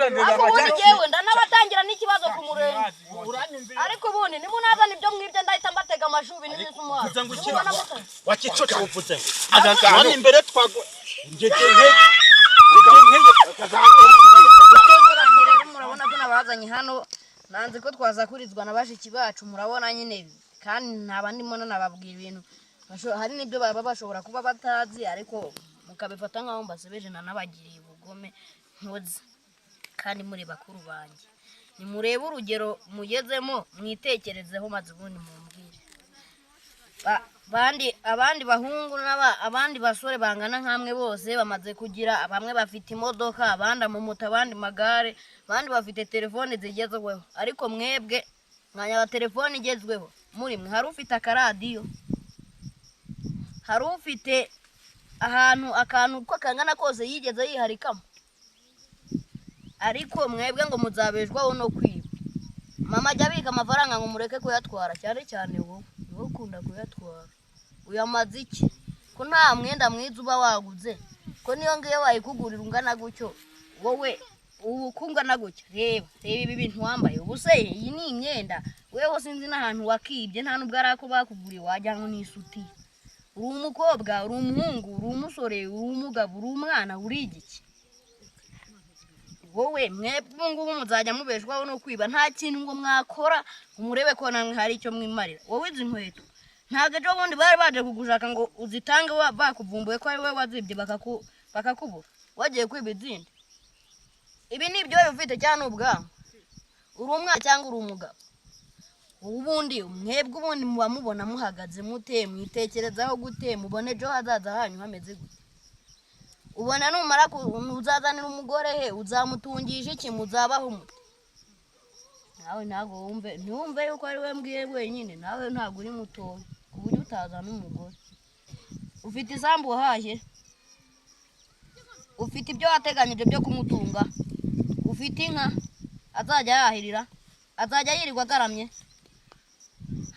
Ariko ubundi jyewe ndanabatangira n'ikibazo ku murenge. Uranyumvira? Ariko ubundi nimunazana ibyo mwibye, ndahita mbatega amashubi n'imisumari. Uvuze ngo iki? Nimubona muta Wakicoca, uvuze ngo Aka hano kantu imbere twago ngege nke ngege nke. Rero murabona ko nabazanye hano, nanze ko twazakurizwa na bashiki bacu. Murabona nyine, kandi ntaba ndimo nanababwira ibintu hari n'ibyo baba bashobora kuba batazi, ariko mukabifata nk'aho mbasebeje, nanabagiriye ubugome nkoze, kandi muri bakuru banjye. Nimurebe urugero mugezemo, mwitekerezeho, maze ubundi mumbwire. Bandi abandi bahungu abandi basore bangana nkamwe bose bamaze kugira, bamwe bafite imodoka, abandi amamoto, abandi magare, abandi bafite telefone zigezweho, ariko mwebwe mwanya wa telefone igezweho muri mwe, hari ufite akaradiyo? Hari ufite ahantu akantu uko kangana kose yigeze yiharikamo? Ariko mwebwe ngo muzabeshwaho no kwiba. Mama ajya abika amafaranga ngo mureke kuyatwara, cyane cyane wowe, niwe ukunda kuyatwara. Uyamaze iki ko nta mwenda mwiza uba waguze, ko niyo ngiyo wayikugurira ungana gutyo, wowe ubu uko ungana gutya? Reba, reba ibi bintu wambaye. Ubu se iyi ni imyenda? Weho sinzi n'ahantu wakibye, nta nubwo ari ako bakuguriye, wagira ngo ni isutiye. Uri umukobwa, uri umuhungu, uri umusore, uri umugabo, uri umwana, uri igiki wowe? Mwebwe ubu ngubu muzajya mubeshwaho no kwiba, nta kintu ngo mwakora ngo murebe ko namwe hari icyo mwimarira. Wowe izi nkweto, ntabwo ejo bundi bari baje kugushaka ngo uzitange, bakuvumbuye ko ari wowe wazibye, bakakubura, wagiye kwiba izindi? Ibi ni ibyo ufite cyangwa ni ubwanwa? Uri umwana cyangwa uri umugabo? Ubundi mwebwe, ubundi muba mubona muhagaze mute? Mwitekerezaho gute? Mubona ejo hazaza hanyu hameze gute? Ubona numara uzazanira umugore he? Uzamutungisha iki? Muzabaho mute? Nawe ntabwo wumve, ntiwumve yuko ari we mbwiye wenyine. Nawe ntabwo uri mutoya ku buryo utazana umugore. Ufite isambu wahashye? Ufite ibyo wateganyije byo kumutunga? Ufite inka azajya yahirira, azajya yirirwa agaramye?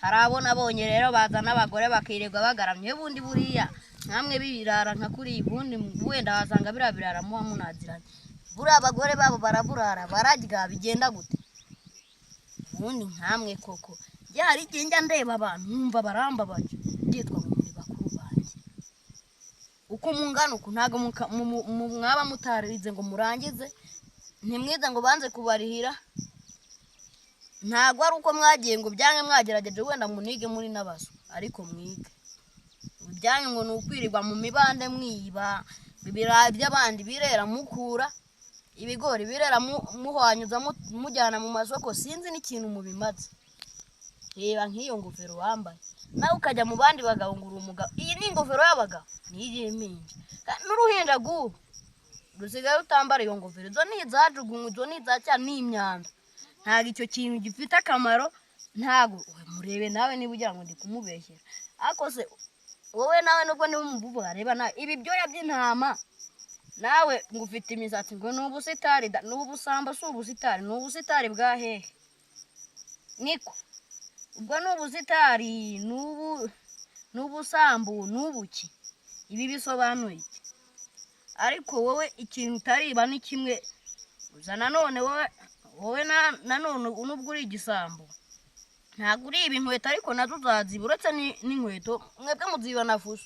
Hari abo nabonye rero bazana abagore bakirirwa bagaramye. Ubundi buriya nkamwe bibirara nka kuriya, ubundi wenda wasanga biriya birara muba munaziranye, buriya abagore babo baraburara, bararya, bigenda gute? Ubundi nkamwe koko, njye hari igihe njya ndeba abantu nkumva barambabaje, byitwa ngo muri bakuru banjye. Uko mungana uku, ntabwo mwaba mutarize ngo murangize, ntimwize ngo banze kubarihira. Ntabwo ari uko mwagiye ngo byange, mwagerageje wenda munige muri n'abaso, ariko mwige ibyanyu ngo ni ukwirirwa mu mibande mwiba ibirayi by'abandi, birera mukura ibigori, birera muhwanyuza, mujyana mu masoko. Sinzi n'ikintu mubimaze. Reba nk'iyo ngofero wambaye, nawe ukajya mu bandi bagabo ngo uri umugabo. Iyi ni ingofero y'abagabo? Ni iy'impinja n'uruhinja rw'ubu rusigaye rutambara iyo ngofero. Izo ni izajugunywe, izo ni iza cyane, ni imyanda. Ntabwo icyo kintu gifite akamaro. Ntabwo we murebe nawe niba ugira ngo ndi kumubeshyera. Ariko se wowe nawe, nubwo niba umuvuga, reba nawe ibi byoya by'intama, nawe ngo ufite imisatsi, ngo ni ubusitari da, ni ubusamba, si ubusitari. Ni ubusitari bwa hehe? Niko ubwo ni ubusitari, ni ubusambu, ni ubuki? Ibi bisobanuye iki? Ariko wowe ikintu utariba ni kimwe gusa. Nanone wowe nanone nubwo uri igisambo, ntabwo uriba inkweto, ariko nazo uzaziba. Uretse n'inkweto, mwebwe muziba na fuso.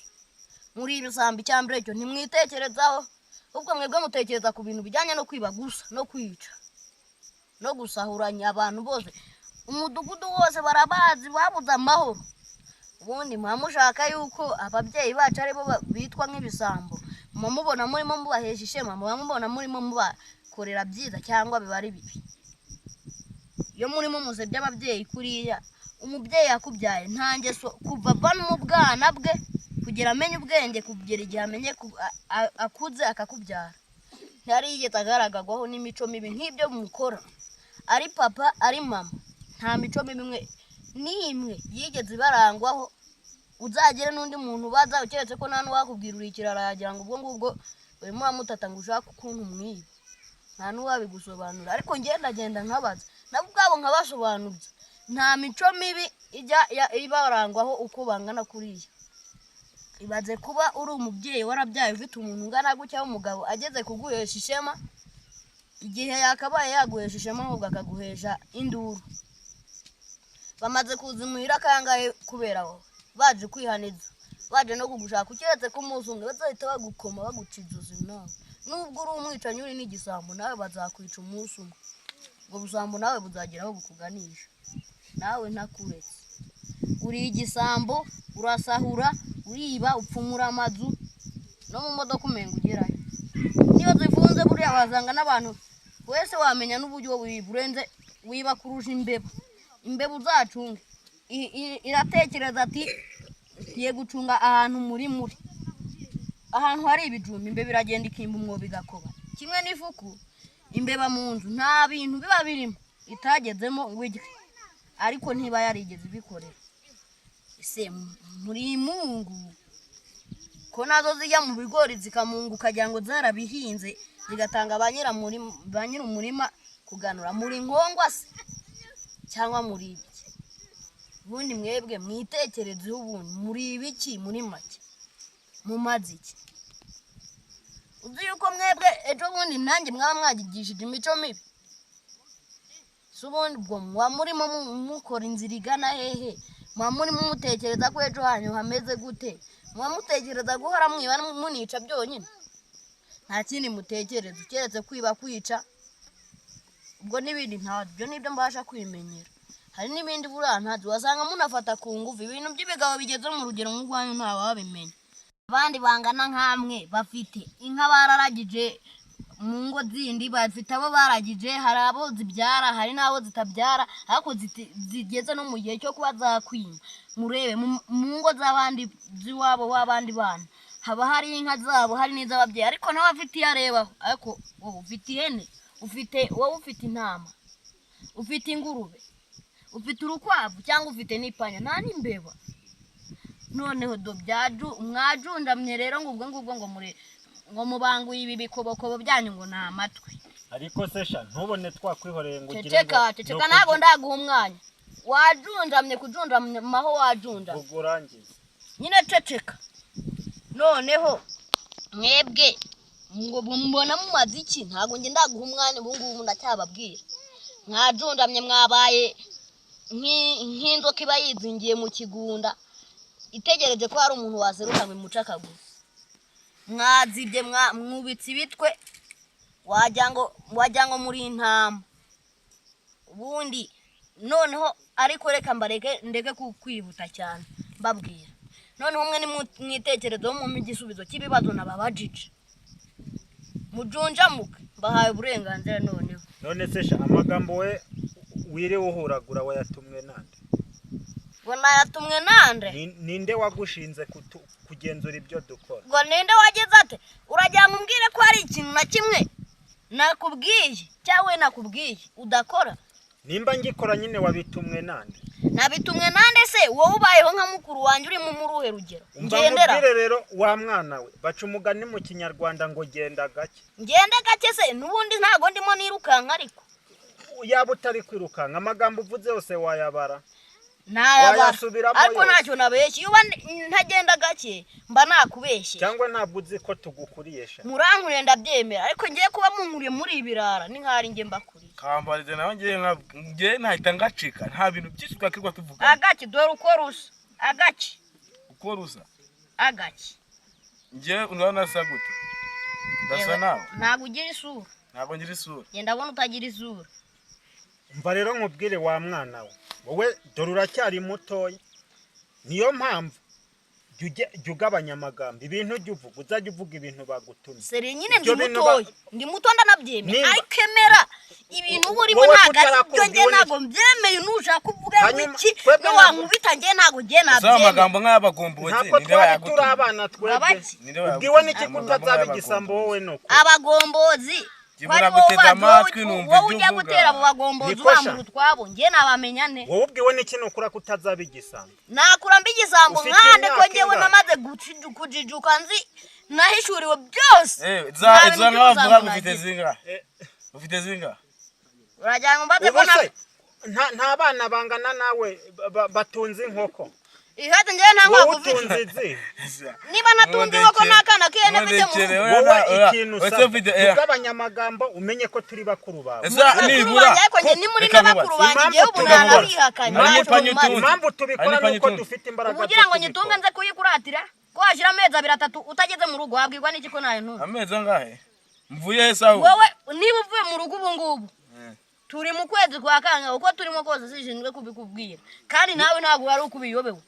Muri ibisambo, icya mbere cyo ntimwitekerezaho, ahubwo mwebwe mutekereza ku bintu bijyanye no kwiba gusa, no kwica, no gusahuranya abantu bose. Umudugudu wose barabazi, babuze amahoro. Ubundi muba mushaka yuko ababyeyi bacu aribo bitwa nk'ibisambo? Muba mubona murimo mubahesha ishema? Muba mubona murimo mubakorera byiza cyangwa biba ari bibi iyo murimo musebya ababyeyi kuriya? Umubyeyi yakubyaye nta ngeso, kuva ava mu bwana bwe kugera amenye ubwenge, kugera igihe amenye akuze akakubyara, ntiyari yigeze agaragarwaho n'imico mibi nk'ibyo mukora. Ari papa, ari mama, nta mico mibi imwe n'imwe yigeze ibarangwaho. Uzagire n'undi muntu ubaza, keretse ko nta n'uwakubwira uri ikirara, yagira ngo ubwo ngubwo urimo uramutata ngo ushake ukuntu umwiba. Nta n'uwabigusobanura, ariko ngenda nkabaza, nabo ubwabo nkabasobanuza. Nta mico mibi ijya ibarangwaho uko bangana kuriya. Ibaze kuba uri umubyeyi warabyaye, ufite umuntu ungana gutya w'umugabo, ageze kuguhesha ishema. Igihe yakabaye yaguhesha ishema ahubwo akaguhesha induru. Bamaze kuza imuhira kangahe kubera wowe, baje kwihaniza, baje no kugushaka, ukiretse ko umunsi umwe bazahita bagukoma baguca ijosi. Nawe nubwo uri umwicanyi uri n'igisambo, nawe bazakwica umunsi umwe. Ubwo busambo nawe buzagera aho bukuganisha. Nawe ntakuretse, uri igisambo, urasahura, uriba, upfumura amazu no mu modoka umenga ugerayo niyo zifunze. Buriya wasanga n'abantu wese wamenya n'uburyo wiba, urenze wiba kurusha imbeba. Imbeba uzacunge, iratekereza ati ngiye gucunga ahantu muri ahantu hari ibijumba. Imbeba iragenda ikimba umwobo igakoba kimwe n'ifuku. Imbeba mu nzu nta bintu biba birimo itagezemo ngo irye, ariko ntiba yarigeze ibikorera. Ese muri imungu ko nazo zijya mu bigori zikamunga ukagira ngo zarabihinze, zigatanga ba nyir'umurima kuganura? Muri nkongwa se cyangwa muri ibiki? Ubundi mwebwe mwitekerezeho, ubundi muri ibiki? Muri make mumaze iki? Uzi yuko mwebwe ejo bundi nanjye mwaba mwagigishije imico mibi? Si ubundi ubwo muba murimo mukora inzira igana hehe? Muba murimo mutekereza ko ejo hanyu hameze gute? Muba mutekereza guhora mwiba munica byonyine? Nta kindi mutekereza keretse kwiba, kwica, ubwo n'ibindi ntabyo nibyo mbasha kwimenyera. Hari n'ibindi buriya ntabyo, wasanga munafata ku ngufu, ibintu by'ibigabo bigeze mu rugero nk'urwanyu ntawabimenya. Abandi bangana nk'amwe bafite inka bararagije mu ngo zindi, bafite abo baragije, hari abo zibyara, hari n'abo zitabyara, ariko zigeze no mu gihe cyo kuba zakwima. Murebe mu ngo z'abandi, z'iwabo w'abandi bana, haba hari inka zabo, hari n'iz'ababyeyi, ariko nawe afite iyo arebaho. Ariko wowe ufite ihene, ufite, wowe ufite intama, ufite ingurube, ufite urukwavu, cyangwa ufite n'ipanya, nta n'imbeba. Noneho do byaju mwajundamye rero, ngo ubwo ngubwo ngo mure ngo mubanguye ibi bikobokobo byanyu ngo ni amatwi. Ariko se sha, ntubone twakwihoreye ngo ugire Ceceka. ngo Ceceka, ntabwo ndaguha umwanya. Wajunjamye kujunjamaho, wajunjamye. Ubwo urangize. Nyine ceceka. Noneho mwebwe ngo mubona mumaze iki? Ntabwo njye ndaguha umwanya, ubu ngubu ndacyababwira. Mwajundamye, mwabaye nk'inzoka iba yizingiye mu kigunda itegereje ko hari umuntu waseruka ngo imuce akaguru. Mwazibye, mwubitse ibitwe, wagira ngo muri intama ubundi. Noneho ariko reka mbareke, ndeke kwihuta cyane mbabwira. Noneho mwe nimwitekerezeho, mumpe igisubizo cy'ibibazo nababajije, mujunjamuke, mbahaye uburenganzira noneho. None se sha, amagambo we wiriwe uhuragura wayatumwe nande? Ngo nayatumwe nande? Ninde wagushinze kugenzura ibyo dukora? Ngo ninde wagize ate? Uragira ngo umbwire ko hari ikintu na kimwe nakubwiye cyangwa we nakubwiye udakora? Nimba ngikora nyine, wabitumwe nande? Nabitumwe nande se? Wowe ubayeho nka mukuru wanjye, urimo muri uruhe rugero Umva ngendera? nkubwire rero wa mwana we, baca umugani mu Kinyarwanda ngo genda gake. Ngende gake se? N'ubundi ntabwo ndimo nirukanka ariko. Yaba utari kwirukanka, amagambo uvuze yose wayabara? Nayabara. Wayasubiramo Ariko yose? ntacyo nabeshye. Iyo uba ntagenda gake mba nakubeshye. Cyangwa ntabwo uzi ko tugukuriye sha? Murankuriye ndabyemera, ariko ngiye kuba munkuriye muri ibirara ni nk'aho ari njye mbakuriye. Kambarize nawe, ngewe ngewe ntahita ngacika, nta bintu byinshi twakirwa tuvuga. Agaki? Dore uko rusa, agaki. Uko rusa? Agaki. Ngewe urabona asa gute? Ndasa Yewe, nawe? Ntabwo ugira isura. Ntabwo ngira isura. Ngenda ndabona utagira isura. Umva rero nkubwire wa mwana we, wowe dore uracyari mutoya, niyo mpamvu jya ugabanya amagambo. Ibintu ujya uvuga, uzajya uvuga ibintu bagutumye. Seri nyine ndi Ibyo bintu mutoya, ndi muto ndanabyemera. Nimba- Ariko emera, ibintu uba urimo Wowe ntabwo ari byo. kutarakubwiwe Njye ntabwo mbyemeye. Nushaka uvuge Hanyuma, iki twebwe niyo wankubita, njye ntabwo njye Usaba nabyemera. amagambo nk'ay'abagombozi. Ntabwo Ninde twari turi wayagutumye? abana twebwe. Babaki? Ninde Ubwiwe n'iki wayagutumye? kutazaba igisambo wowe nuko? Abagombozi Jye wari wowe naguteze bazi, amatwi numva wowe ibyo ujya uvuga. gutera abo bagombozi. Niko sha. Ubambura utwabo, njye nabamenya nte? Wowe ubwiwe n'iki nukura kutazaba igisambo? Nakura mba igisambo Ufite nkande ko imyaka njyewe ingahe? namaze kujijuka, nzi nahishuriwe byose. Za Nta bintu izo nka bavuga ngo by'ubusambo ufite nagira. zinga ufite zinga. Uragira ngo mbaze ko Ubu na se nta bana bangana nawe batunze inkoko? Ihate njyewe nta Wowe nkwavu mfite. utunze izihe? Niba natunze inkoko nta kana k'ihene mfite mu rugo. Wowe ikintu usabwa, ugabanya amagambo, umenye ko turi bakuru bawe. Ese Bakuru nibura banjye, ariko njye ni muri Reka na bakuru nkubaze. banjye, njyewe ubu Impamvu ntanabihakanye. Hari Ntacyo n'ipanyu mumara. utunze. Impamvu tubikora Hari ni uko n'ipanyu dufite imbaraga Ubu ugira zo ngo nyitunge kubikora. nze kuyikuratira ko washira amezi abiri atatu utageze mu rugo, wabwirwa n'iki ko nayo ntunze? Amezi angahe? Mvuye he sahu? Wowe niba uvuye mu rugo ubu ngubu turi mu kwezi kwa kangahe, uko turimo kose sishinzwe kubikubwira, kandi nawe ntabwo wari ukubiyobewe.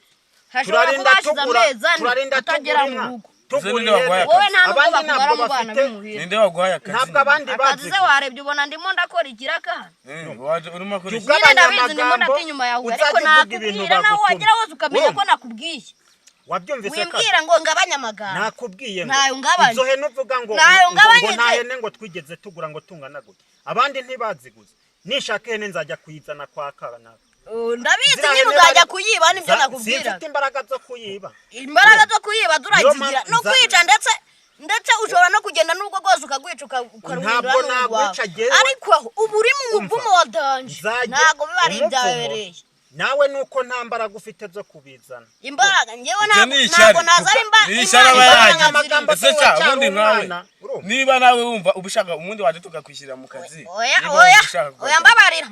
Hashobora kuba Turarinda hashize tugura, amezi 4 turarinda utagera tugura mu inka, rugo. tugura Uzi ninde waguhaye ihene. Wowe nta nubwo Abandi bakubara ntabwo mu bana bafite b'imuhira. Ninde waguhaye akazi? Ntabwo abandi Akazi se bazi. warebye ubona ndimo ndakora ikiraka? Waje urimo akora iki? Nyine Ugabanya ndabizi ndimo amagambo, ndata inyuma yawe, ariko uzajya uvuga ibintu nakubwira nawe bagutuma. wagera hose ukamenya Urumva? ko nakubwiye. Wabyumvise kare? Wimbwira ngo ngabanye amagambo. Nakubwiye ngo Ntayo ngabanye. izo hene uvuga ngo Ntayo ngo ngabanyije. nta hene ngo twigeze tugura ngo tungana gutya, abandi ntibaziguze. Nishaka ihene nzajya kuyizana kwa kanaka. Ndabizi Ziriya nyine hene uzajya bari- kuyiba, nibyo nakubwira. Simfite imbaraga zo kuyiba. Imbaraga zo kuyiba turazigira. Niyo No kwica, ndetse ushobora no kugenda n'ubwo bwose ukagwica ukaruhindura Ntabwo n'urwawe. nagwica jyewe. Ariko aho uba uri mu Umva. muvumo wa danger. Nzajya Ntabwo biba ari umupfumo. ibyabereye. Nawe nuko nta mbaraga ufite zo kubizana. Imbaraga njyewe Ibyo ntabwo ni ishyari. ntabwo nazaba Ni ishyari aba imbaraga yagize. nkaziriye. Ese cya Uracyari ubundi nkawe umwana, urumva? niba nawe wumva uba ushaka, ubundi waje tukakwishyirira mu kazi. Oya. Niba Oya. wumva ushaka Oya. kukajyamo. Mbabarira,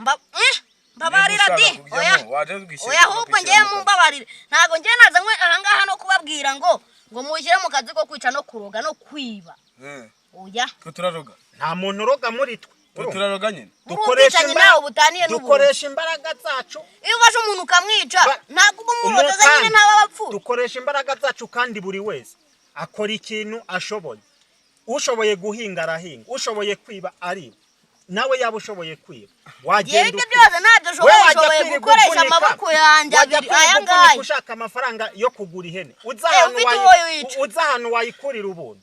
mbabarira Niba di ushaka oya. kujyamo, waje tukishyira- Oya, ahubwo tukakwishyira ngewe mu kazi. mumbabarire, ntabwo ngewe nazanywe ahangaha no kubabwira ngo mushyire mu kazi ko kwica no kuroga no kwiba. Oya. Twe turaroga? Nta muntu uroga muri twe. Twe Urumva? turaroga nyine. Buri ubwicanyi ntawe butaniye n'uburozi. Dukoresha imbaraga zacu. Iyo ufashe umuntu ukamwica, ntabwo uba umuroteze nyine, Kandi ntaba abapfuye. dukoresha imbaraga zacu, kandi buri wese akora ikintu ashoboye. Ushoboye guhinga arahinga, ushoboye kwiba ariba. Nawe yaba ushoboye kwiba wagenda Yewe ibyo ukiba. byose ntabyo Wewe nshoboye. wajya Nshoboye kwirirwa gukoresha uvunika. amaboko yanjye Wajya abiri kwirirwa aya uvunika ngaya. ushaka amafaranga yo kugura ihene, uza Eh, ahantu ufite uwo wica. uza ahantu wayikurira ubuntu.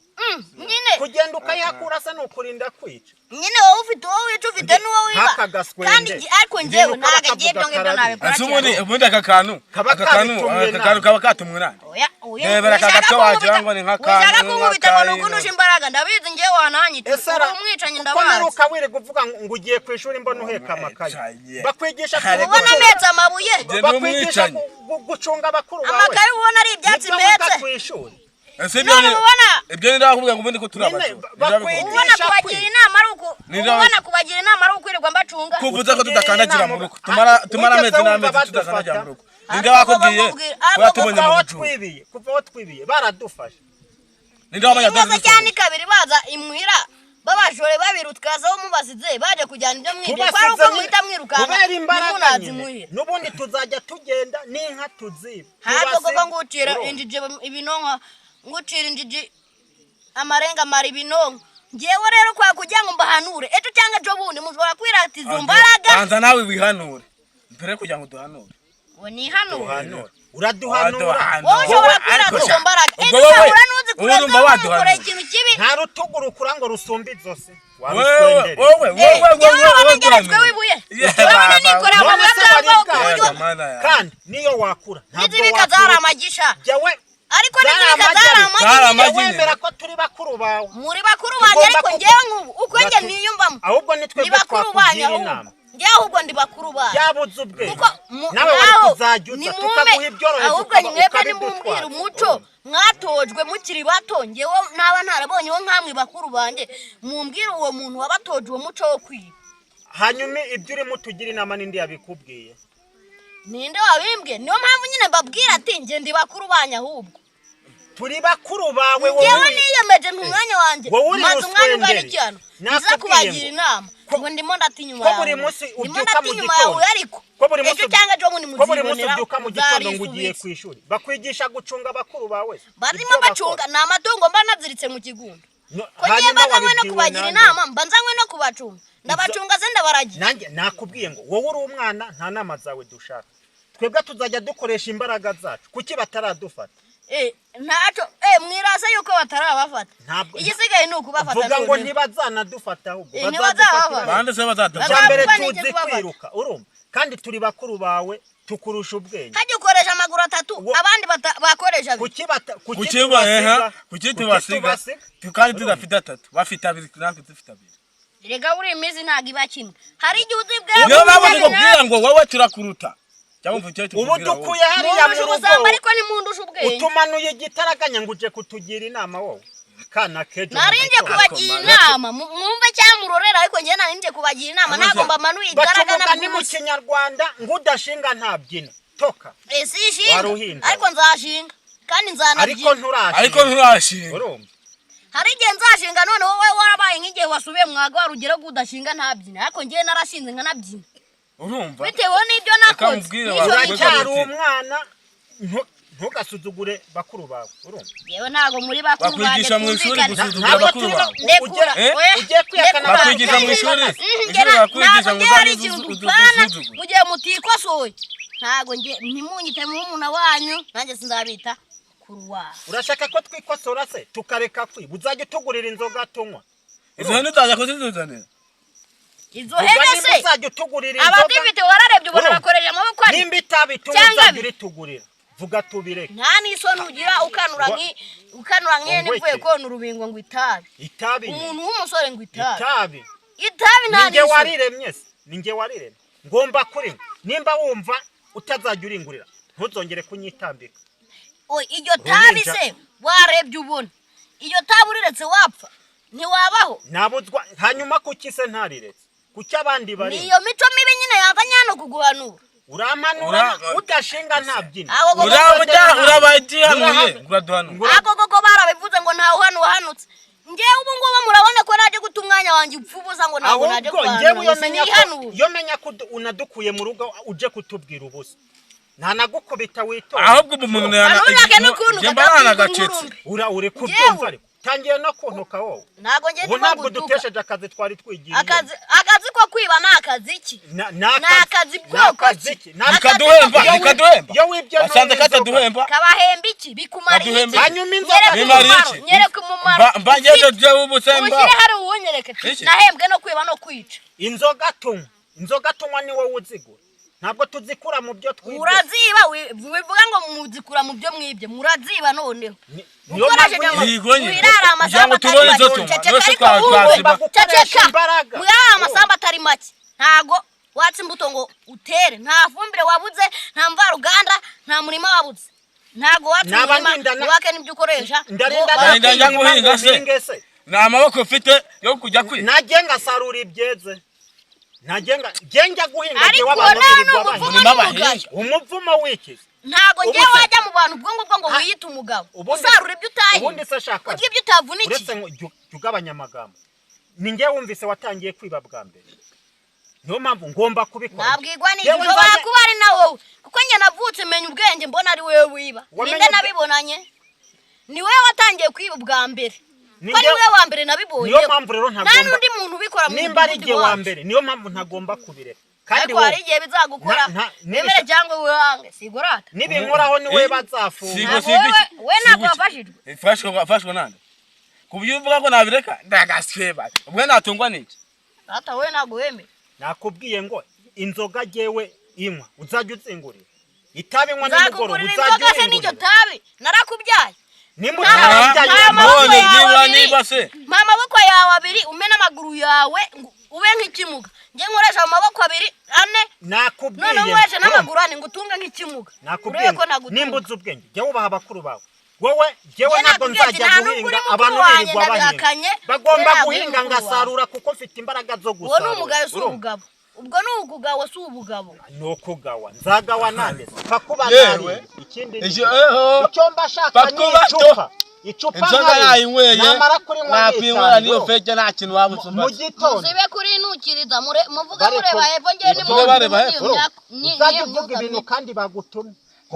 Nyine Kugenda ukayihakura asa n'ukurinda kwica. Nyine wowe ufite uwo wica, ufite n'uwo wiba. Nk'akagaswende. Kandi ariko njyewe Ibintu kaba ntabwo agiye ibyo kavuga ngibyo karabi. nabikora Ese ubundi cyane. ubundi aka kantu Kaba aka kantu kabitumwe aka kantu nande. kaba katumwe nande? Oya, oya, Rebera aka wishaka gato wagira kunkubita, ngo ni nk'akantu, wishaka kunkubita ngo ni nk'akayino. ukundusha imbaraga, ndabizi njyewe wananyica. Ese Uri umwicanyi, ko ndabazi. mperuka wirirwa uvuga ngo ugiye ku ishuri, mbona uheka amakaye, Umwicanyi. bakwigisha Ubona ametse amabuye. Njye ndi bakwigisha umwicanyi. gucunga abakuru bawe. Amakaye ubona ari ibyatsi Nibyo wiga mpetse. ku ishuri. Ese ibyo None ni ubona- ibyo ni ndakubwira ngo ubundi ko turi Nyine, abajura. bakwigisha Ubona kubagira kwiga. inama ari uku Ubona kubagira inama ari ukwirirwa mbacunga. Kuvuza ko Utugira tudakandagira inama mu rugo, tumara tumara wigeze amezi wumva n'amezi tudakandagira badufata? mu rugo. Ninde Ariko wakubwiye bakubwira- ko ariko yatubonye Kuva mu aho bujura? twibiye, kuva aho twibiye baradufashe. Ninde wabonye Rimwe se cyane atazidufashe? kabiri baza imuhira babashore babirutwazaho mubasize baje kujyana ibyo mwibye, ko ari uko Tubasize nyine, muhita mwirukanka kubera imbaraga ntimunaze nyine imuhira. N'ubundi tuzajya tugenda n'inka tuziba. Ntabwo koko Tubasize. ngucira Urumva? injiji ibinonko, ngucira injiji amarenga amara ibinonko. Ngewe rero kwa kugira ngo mbahanure, ejo cyangwa ejo bundi mushobora kwirata izo mbaraga. Banza nawe wihanure mbere yo kugira ngo duhanure. Ngo nihanure? Duhanura, uraduhanura. Waduhanura. Wowe ushobora kwirata Ariko izo sha, mbaraga, ubwo ejo wowe uzahura n'uzi wowe urumva kureza waduhanura. mukora ikintu kibi. Nta rutugu rukura ngo rusumbe izosi. Wowe Wabiswendere. wowe wowe wowe Ngewe wowe urabona ngeretsweho duhanura. ibuye. Yeah, Urabona baba. nikoreye None amabuye se ataravaho ku wari buryo Yego, mana yanjye. Kandi niyo wakura ntabwo n'izibika wakura. zari amagisha. Jyewe Ariko Zari n'izibika amagi zari ariko. amagi Zari nyine. amagi nyine. Wemera ko turi bakuru bawe. Muri bakuru banjye, Tugomba ariko ngewe nk'ubu uko njye niyumvamo, Ahubwo ni ni twebwe bakuru banyu. twakugira Ahubwo inama. ngewe ahubwo ndi bakuru banyu. Yabuze ubwenge. Kuko Nawe wari naho kuzajya uza nimume tukaguha ibyoroheje ahubwo mwebwe ukabidutwara. nimumbwira umuco mwatojwe mukiri bato. Ngewe naba ntarabonye uwo nkamwe bakuru banjye, mumbwire uwo muntu wabatoje uwo muco wo kwiba. Hanyuma ibyo urimo utugira inama n'indi yabikubwiye? Ninde wabimbwe? Niyo mpamvu nyine mbabwira ati njye ndi bakuru banyu ahubwo. Turi bakuru bawe Ngewe wowe. niyemeje nti umwanya wanjye Wowe uri maze umwanya ungana ruswenderi. iki hano nza Nakubwiye kubagira ngo- inama, ngo ndimo ndata inyuma ko yawe, buri munsi ndimo ubyuka ndata mu inyuma yawe, gitondo. ariko Ko buri munsi ejo cyangwa ejo bundi ko buri munsi muzibonera ubyuka mu gitondo ngo ugiye zarisubiza. ku ishuri, bakwigisha gucunga abakuru bawe. Barimo Ibyo bacunga bakora. ni amatungo mba naziritse mu kigunda. No, Ko ngiye hanyuma mbazanywe no wabibwiwe kubagira nande? inama, mba nzanywe no kubacunga, ndabacunga se ndabaragiye? Nanjye nakubwiye ngo wowe uri umwana, nta nama zawe dushaka. Twebwe tuzajya dukoresha imbaraga zacu. Kuki bataradufata? Eh, ntacyo, mwirase yuko batarabafata. Ntabwo- Igisigaye ni ukubafata Vuga ngo noneho. ntibazanadufata ahubwo Eh, bazadufata. ntibazabafata. Bande se bazadufata? Icya mbere Bazavuga n'iki tuzi kubafata? kwiruka, urumva, kandi turi bakuru bawe, tukurusha ubwenge. Hajya ukoresha amaguru atatu, abandi bakoresha abiri. Kuki bata kuki Kuki baheha? tubasiga? Kuki tubasiga? Kandi tudafite atatu, bafite abiri, natwe dufite abiri. Erega buriya iminsi ntabwo iba kimwe, hari igihe uzi bwawe Niyo mpamvu tukubwira ngo wowe turakuruta. Cyangwa umva icyo Ubu tukubwira wowe. dukuye hariya mu Mundusha rugo. ubusambo, ariko ntimundusha ubwenge. Utumanuye igitaraganya ngo uje kutugira inama wowe, akana kejo mu Narinjye gitondo. kubagira inama, mwumve cyangwa murorere, ariko njye narinjye kubagira inama, ntabwo mbamanuye Baca igaragara. umugani mu Kinyarwanda ngo udashinga ntabyina. Toka. Si ishinga. Waruhinja. Ariko nzashinga kandi Ariko nzanabyina. nturashinga. Ariko nturashinga. Urumva? Hari igihe nzashinga, none wowe warabaye nk'igihe wasubiye mwaga warugero ko udashinga ntabyina, ariko njyewe narashinze nkanabyina. Urumva? Bitewe n'ibyo nakoze Mubwire n'icyo Uracyari nicyo. umwana, ntugasuzugure bakuru bawe, urumva? Yewe, ntabwo muri bakuru banjye Bakwigisha mu ishuri twumvikane. gusuzugura Ntabwo bakuru turi bawe. Ndekura. Eh? Oya, Ugiye kwihakana. Ndekura. Bakwigisha mu ishuri? Mhm, Ishuri bakwigisha ntabwo ngo njye hari uzajye ikintu dupfana udusuzugure. mu gihe mutikosoye. Ntabwo njye, ntimunyite murumuna wanyu, nanjye sinzabita kuru wawe. Urashaka ko twikosora se tukareka kwiba, uzajya utugurira inzoga tunywa? Izo hene utaza kuzituzanira. Izo Vuga hene nimba se uzajya utugurira inzoga. Abadifite wararebye ubona Urumva? bakoresha amaboko ari Nimba itabi tunywa Cyangwa uzajya bi- uritugurira, vuga tubireke. Nta n'isoni ugira, ukanura ukanura nk'ihene Ngo ivuye iki? kona urubingo ngo itabi. Itabi nyine. Umuntu w'umusore ngo itabi. Itabi. Itabi, nta Ninjye n'isoni. wariremye se? Ninjye wariremye, ngomba kurinywa. Nimba wumva utazajya uringurira, ntuzongere kunyitambika. Oy, iryo tabi Ruhinja. se warebye ubona iryo tabi uriretse wapfa, ntiwabaho? Nabuzwa hanyuma kuki se ntariretse? Kuki abandi bari? Niyo mico mibi nyine yazanye hano kuguhanura. Urampanura udashinga ntabyina. Abo gogo. Urabagihanuye, uraduhanura. Ako koko barabivuze ngo ntawe uhana uhanutse. Ngewe ubu ngubu murabona ko naje guta umwanya wanjye upfa ubusa, ngo ntabwo naje Ahubwo njyewe kuhanura iyo ngo menya ko sinihanure. Iyo menya ko unadukuye mu rugo uje kutubwira ubusa, ntanagukubita witonda. Ahubwo ubu umuntu yana Ntunake n'ukuntu njye mba kadakwiza nanagacetse. ingurube. Ura uri Njyewe. kubyumva, ariko tangiye no kuntuka wowe. Ntabwo ngiye Ubu ndimo ntabwo gutuka. dutesheje akazi twari twigiriye. Akazi ko kwiba ni akazi ki? Ni Akazi bwoko akazi ki? ki? Ni akazi. Bikaduhemba. Iyo Bikaduhemba. Iyo wibye Basanze ntunywa inzoga. kataduhemba. Kabahemba iki? Bikumara Baduhemba iki? iki? Hanyuma inzoga Nyereka Bimara umumaro, iki? nyereka umumaro. Mba ngeze jewe ubu se mba Ushyire hari uwunyereke. Iki? Nahembwe no kwiba no kwica. Inzoga tunywa, inzoga tunywa ni wowe uzigura, ntabwo tuzikura mu byo twibye. Muraziba, wivuga ngo muzikura mu byo mwibye, muraziba noneho. Niyo Ukoresheje mpamvu ngo Yego nyine. wirare Kugira amasambu ngo atari tubone make. izo tunywa. Ceceka Twese ariko wowe. twaziba. Gukoresha Ceceka. imbaraga. Mwirare amasambu atari make. Ntago watsa imbuto ngo utere, nta fumbire wabuze, nta mvaruganda, nta murima wabuze. Ntago watsa Naba umurima wake n'ibyo ukoresha. Ndarinda ngo Ndarinda njya barakwiba. guhinga se. mpinge se. Nta maboko mfite yo kujya kwiga. Najye ngasarura ibyeze, najye nga njye njya guhinga. Ariko Njye w'abantu nawe ni birirwa umuvumo bahinga. Murima n'umugayo. bahinga. Umuvumo w'ikizi? Ntago ngewe Ubu se- wajya mu bantu ubwo ngubwo ngo wiyite umugabo, usarura ibyo Ubundi utahinze, se shaka urya ibyo utavunikiye. Uretse ngo jya ugabanya amagambo, ni njye wumvise watangiye kwiba bwa mbere, niyo mpamvu ngomba kubikora. Nabwirwa n'iki? Yewe Ushobora nzajya- kuba ari na wowe, kuko njye navutse menya ubwenge, mbona ari wowe wiba. Wamenye Ninde nabibonanye? Ni wowe watangiye kwiba ubwa mbere, Ni ko ari njye- wowe wa mbere nabibonye. Niyo mpamvu rero Nta ntagomba n'undi muntu ubikora mu nimba ari mudugudu jye wa wacu. mbere, niyo mpamvu ntagomba kubireka kandi Ariko hari wowe igihe bizagukora, wemere cyangwa wihange, sigurata. Nibinkoraho niwe Eh? bazafunga. Sigo Ntabwo sigo iki? we ntabwo Sigo iki? wafashijwe. Fashwe nande? Ku buryo uvuga ko nabireka ndagaseba. Ubwo natungwa n'iki? Data, wowe ntabwo wemeye. Nakubwiye ngo inzoga jyewe inywa uzajya uzingurira, itabi nywa nimugoroba Nzakugurira uzajya inzoga se n'iryo uringurira. tabi? Narakubyaye. Nimba Nta- utarabyaye nta maboko None yawe niba abiri. niba se Mpa amaboko yawe abiri, umpe n'amaguru yawe ngo ube nk'ikimuga. Njye nkoresha amaboko abiri ane, Nakubwiye noneho nkoresha n'amaguru ane ngo utunge nk'ikimuga, Nakubwiye urebe ko ngo nagutunga. nimba uzi ubwenge, jya wubaha abakuru bawe. Wowe jyewe Njye ntabwo nakubwiye ati, nzajya nta nubwo guhinga uri mukuru abantu wanjye, birirwa bahinga. ndabihakanye. Bagomba We ntabwo uri guhinga mukuru wawe. ngasarura kuko mfite imbaraga zo Uwo ni gusarura. umugayo, si Urumva? ubugabo. Ubwo ni ukugawa, si ubugabo. Ni ukugawa, nzagawa nande se? Pfa kuba Yewe. nariye ikindi ni Ejo eho. icyo mba shaka Pfa ni kuba icupa, icupa Inzoga nkarinywa. nayinyweye. Namara kurinywa Nakwinywera niyo nitanu feke, nta kintu waba mu usumba. gitondo. Muzibe kurinukiriza, muvuge Bareko- mureba hepfo, njye ni Muvuge bareba hepfo. Uzajya uvuga ibintu kandi bagutumye.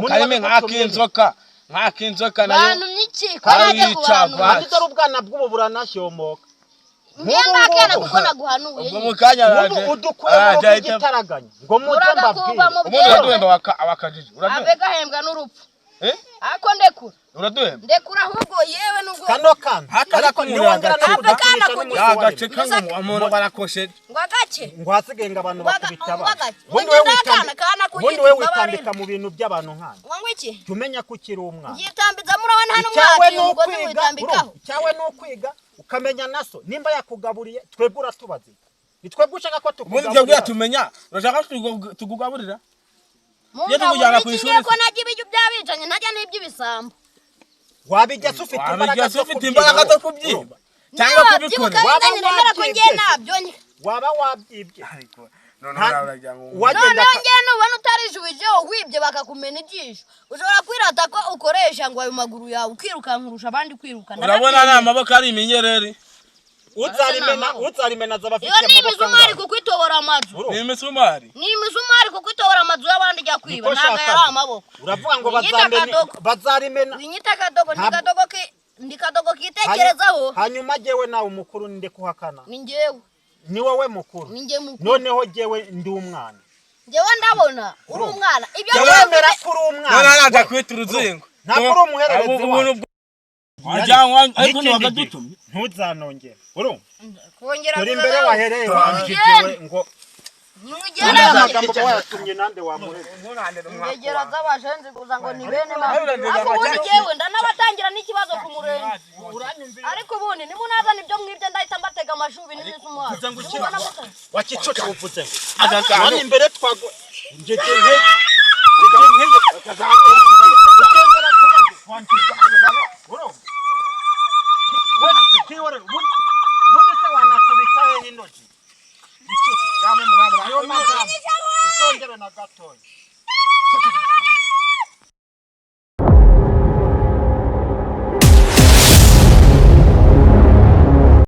Karime nk'akinzoka, nk'akinzoka nayo. Bantumye iki ko najya Karica, kubahanura? ba- Kandi dore ubwana bw'ubu buranashyomoka. Njye mbakana kuko naguhanuye. Ubwo mu kanya Ubu araje. udukuye mu rugo Araje ahita- igitaraganya ngo muze Muragakuba mbabwire. mu Ubundi uraduhemba wakajiji. Uraduhemba. Ave gahembwa n'urupfu. Eh? Ariko ndekura. Uraduhemba. Ndekura ahubwo, yewe nubwo Kano kana Haka ariko gakumura niwongera no agace. kudukinisha Aka kana n'umunsi wa Yagace rimwe. kangu umuntu barakoshe. Ngo agace. Ngo hasigaye ngo abantu bakubita Ngo abana. agace. Ubundi Ngo wowe ngende akana witambika, kana ku ubundi giti wowe mbabarira. witambika mu bintu by'abantu nkana. Ngo iki? Jya umenya ko ukiri umwana. Yitambitsa, murabona hano Icyawe mwakira ni umugozi ukwiga, witambikaho. urumva? Icyawe ni ukwiga ukamenya na so nimba yakugaburiye. Twebwe uratubaza iki? Ni twebwe ushaka ko Ubundi twebwe tukugaburira? tumenya. Urashaka tukugaburira? Iyo tukujyana ku Mungabo ishuri ko najya ibiryo by'abicanyi, ntajya n'iby'ibisambo. Wabijya se ufite imbaraga Wabijya se zo ufite kubyiba imbaraga zo wowe? kubyiba cyangwa Nabyibuka kubikora? Waba binanira ko ngiye wabyibye? nabyo njye. Waba wabyibye? Ariko noneho nawe uragira ngo Wagenda Noneho ngewe nubona utarijubije, wibye bakakumena ijisho, ushobora kwirata ko ukoresha ngo ayo maguru yawe ukirukanka urusha abandi kwiruka. Urabona ni amaboko ari iminyereri. Uzarimena, uzarimena azaba afite Iyo ni amaboko imisumari angahe? kuko itobora amazu. Urumva? Ni imisumari. Ni imisumari kuko itobora amazu y'abandi ijya kwiba. Niko Ntabwo shaka. yari amaboko. Uravuga ngo Winyita bazamena, akadogo. bazarimena. Winyita akadogo, ndi kadogo ki, ndi kadogo kitekerezaho. Hanyuma jyewe nawe umukuru ninde kuhakana? Ni njyewe. Ni wowe mukuru? Ni njye mukuru. Noneho jyewe ndi umwana. Njyewe ndabona uri umwana, ibyo Wemera byose. ko uri umwana? Noneho naza kwita uruzingo. Ntabwo uri umuhererezi wacu. Wajyanwa ariko N'ikindi gihe, ntiwakadutumye. ntuzanongere, urumva? Kongera Dore imbere wahereye wanjigiwe ngo nimugende. amagambo uba wayatumye nande wamureze? Ingegera z'abashenzi gusa ngo ni bene mama. Ariko ubundi njyewe ndanabatangira n'ikibazo ku murenge. Ariko ubundi nimunazana ibyo mwibye, ndahita mbatega amashubi n'imisumari. Nimubona muta- Wakicucu, uvuze ngo Aka none kantu imbere twago ngege nke ngege nke utongera kubaza wanjiga, urumva? Ubundi se wanakubita hehe intoki? Icucu, ayo magambo uzongere na gatoya.